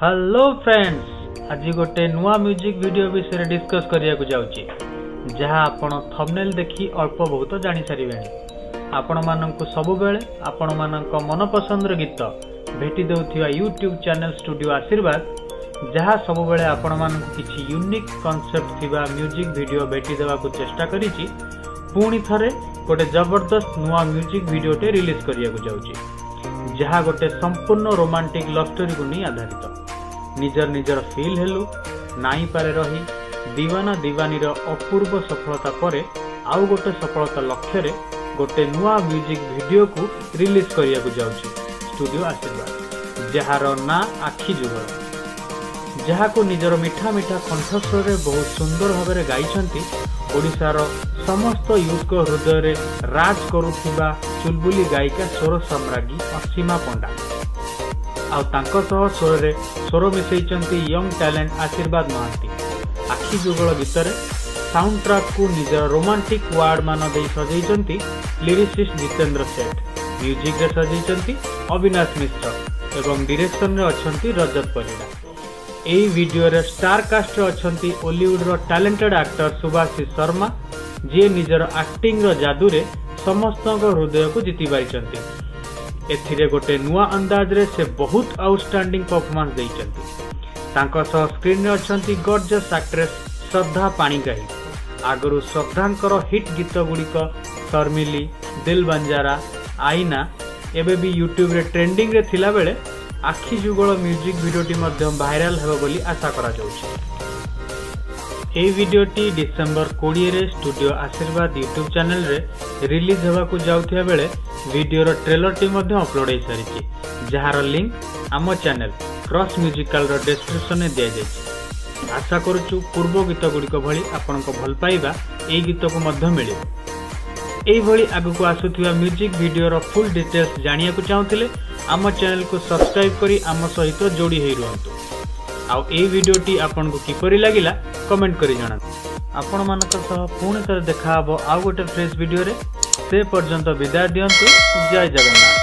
Hello friends, ଆଜି ଗୋଟେ ନୂଆ ମ୍ୟୁଜିକ୍ ଭିଡ଼ିଓ ବିଷୟରେ ଡିସ୍କସ୍ କରିବାକୁ ଯାଉଛି, ଯାହା ଆପଣ ଥମ୍ବନେଲ୍ ଦେଖି ଅଳ୍ପ ବହୁତ ଜାଣିସାରିବେଣି। ଆପଣମାନଙ୍କୁ ସବୁବେଳେ ଆପଣମାନଙ୍କ ମନପସନ୍ଦର ଗୀତ ଭେଟି ଦେଉଥିବା ୟୁଟ୍ୟୁବ୍ ଚ୍ୟାନେଲ୍ ଷ୍ଟୁଡିଓ ଆଶୀର୍ବାଦ, ଯାହା ସବୁବେଳେ ଆପଣମାନଙ୍କୁ କିଛି ୟୁନିକ୍ କନସେପ୍ଟ ଥିବା ମ୍ୟୁଜିକ୍ ଭିଡ଼ିଓ ଭେଟି ଦେବାକୁ ଚେଷ୍ଟା କରିଛି, ପୁଣି ଥରେ ଗୋଟେ ଜବରଦସ୍ତ ନୂଆ ମ୍ୟୁଜିକ୍ ଭିଡ଼ିଓଟେ ରିଲିଜ୍ କରିବାକୁ ଯାଉଛି, ଯାହା ଗୋଟେ ସମ୍ପୂର୍ଣ୍ଣ ରୋମାଣ୍ଟିକ୍ ଲଭ୍ ଷ୍ଟୋରିକୁ ନେଇ ଆଧାରିତ। ନିଜର ନିଜର ଫିଲ୍ ହେଲୁ, ନାଇଁ ପାରେ ରହି, ଦିୱାନା ଦିୱାନୀର ଅପୂର୍ବ ସଫଳତା ପରେ ଆଉ ଗୋଟେ ସଫଳତା ଲକ୍ଷ୍ୟରେ ଗୋଟେ ନୂଆ ମ୍ୟୁଜିକ୍ ଭିଡ଼ିଓକୁ ରିଲିଜ୍ କରିବାକୁ ଯାଉଛି ଷ୍ଟୁଡିଓ ଆଶୀର୍ବାଦ, ଯାହାର ନାଁ ଆଖି ଯୁଗଳ, ଯାହାକୁ ନିଜର ମିଠା ମିଠା କଣ୍ଠସ୍ୱରରେ ବହୁତ ସୁନ୍ଦର ଭାବରେ ଗାଇଛନ୍ତି ଓଡ଼ିଶାର ସମସ୍ତ ୟୁଥଙ୍କ ହୃଦୟରେ ରାଜ କରୁଥିବା ଚୁଲବୁଲି ଗାୟିକା ସ୍ୱର ସାମ୍ରାଜ୍ଞୀ ଅସୀମା ପଣ୍ଡା। ଆଉ ତାଙ୍କ ସହ ସ୍ୱରରେ ସ୍ୱର ମିଶାଇଛନ୍ତି ୟଙ୍ଗ ଟ୍ୟାଲେଣ୍ଟ ଆଶୀର୍ବାଦ ମହାନ୍ତି। ଆଖି ଯୁଗଳ ଗୀତରେ ସାଉଣ୍ଡ ଟ୍ରାକ୍କୁ ନିଜର ରୋମାଣ୍ଟିକ୍ ୱାର୍ଡ ମାନ ଦେଇ ସଜେଇଛନ୍ତି ଲିରିସିଷ୍ଟ ଜିତେନ୍ଦ୍ର ସେଠ, ମ୍ୟୁଜିକ୍ରେ ସଜେଇଛନ୍ତି ଅବିନାଶ ମିଶ୍ର ଏବଂ ଡିରେକ୍ସନରେ ଅଛନ୍ତି ରଜତ ପରିଡ଼ା। ଏହି ଭିଡ଼ିଓରେ ଷ୍ଟାର କାଷ୍ଟରେ ଅଛନ୍ତି ଓଲିଉଡର ଟ୍ୟାଲେଣ୍ଟେଡ୍ ଆକ୍ଟର ସୁଭାଶିଷ ଶର୍ମା, ଯିଏ ନିଜର ଆକ୍ଟିଂର ଯାଦୁରେ ସମସ୍ତଙ୍କ ହୃଦୟକୁ ଜିତି ପାରିଛନ୍ତି। ଏଥିରେ ଗୋଟେ ନୂଆ ଅନ୍ଦାଜରେ ସେ ବହୁତ ଆଉଟଷ୍ଟାଣ୍ଡିଂ ପରଫର୍ମାନ୍ସ ଦେଇଛନ୍ତି। ତାଙ୍କ ସହ ସ୍କ୍ରିନ୍ରେ ଅଛନ୍ତି ଗର୍ଜସ୍ ଆକ୍ଟ୍ରେସ୍ ଶ୍ରଦ୍ଧା ପାଣିଗ୍ରାହୀ। ଆଗରୁ ଶ୍ରଦ୍ଧାଙ୍କର ହିଟ୍ ଗୀତ ଗୁଡ଼ିକ ଶର୍ମିଲି, ଦିଲ୍ ବଞ୍ଜାରା, ଆଇନା ଏବେ ବି ୟୁଟ୍ୟୁବରେ ଟ୍ରେଣ୍ଡିଂରେ ଥିଲାବେଳେ ଆଖି ଯୁଗଳ ମ୍ୟୁଜିକ୍ ଭିଡ଼ିଓଟି ମଧ୍ୟ ଭାଇରାଲ ହେବ ବୋଲି ଆଶା କରାଯାଉଛି। ଏହି ଭିଡ଼ିଓଟି ଡିସେମ୍ବର 20ରେ ଷ୍ଟୁଡିଓ ଆଶୀର୍ବାଦ ୟୁଟ୍ୟୁବ୍ ଚ୍ୟାନେଲରେ ରିଲିଜ୍ ହେବାକୁ ଯାଉଥିବା ବେଳେ ଭିଡ଼ିଓର ଟ୍ରେଲରଟି ମଧ୍ୟ ଅପଲୋଡ୍ ହୋଇସାରିଛି, ଯାହାର ଲିଙ୍କ ଆମ ଚ୍ୟାନେଲ କ୍ରସ୍ ମ୍ୟୁଜିକାଲର ଡେସ୍କ୍ରିପସନରେ ଦିଆଯାଇଛି। ଆଶା କରୁଛୁ ପୂର୍ବ ଗୀତଗୁଡ଼ିକ ଭଳି ଆପଣଙ୍କ ଭଲ ପାଇବା ଏହି ଗୀତକୁ ମଧ୍ୟ ମିଳିବ। ଏଇଭଳି ଆଗକୁ ଆସୁଥିବା ମ୍ୟୁଜିକ୍ ଭିଡ଼ିଓର ଫୁଲ୍ ଡିଟେଲ୍ସ ଜାଣିବାକୁ ଚାହୁଁଥିଲେ ଆମ ଚ୍ୟାନେଲକୁ ସବସ୍କ୍ରାଇବ୍ କରି ଆମ ସହିତ ଯୋଡ଼ି ହେଇ ରୁହନ୍ତୁ। ଆଉ ଏଇ ଭିଡ଼ିଓଟି ଆପଣଙ୍କୁ କିପରି ଲାଗିଲା କମେଣ୍ଟ କରି ଜଣାନ୍ତୁ। ଆପଣମାନଙ୍କ ସହ ପୁଣି ଥରେ ଦେଖାହବ ଆଉ ଗୋଟେ ଫ୍ରେଶ୍ ଭିଡ଼ିଓରେ। ସେ ପର୍ଯ୍ୟନ୍ତ ବିଦାୟ ଦିଅନ୍ତୁ। ଜୟ ଜଗନ୍ନାଥ।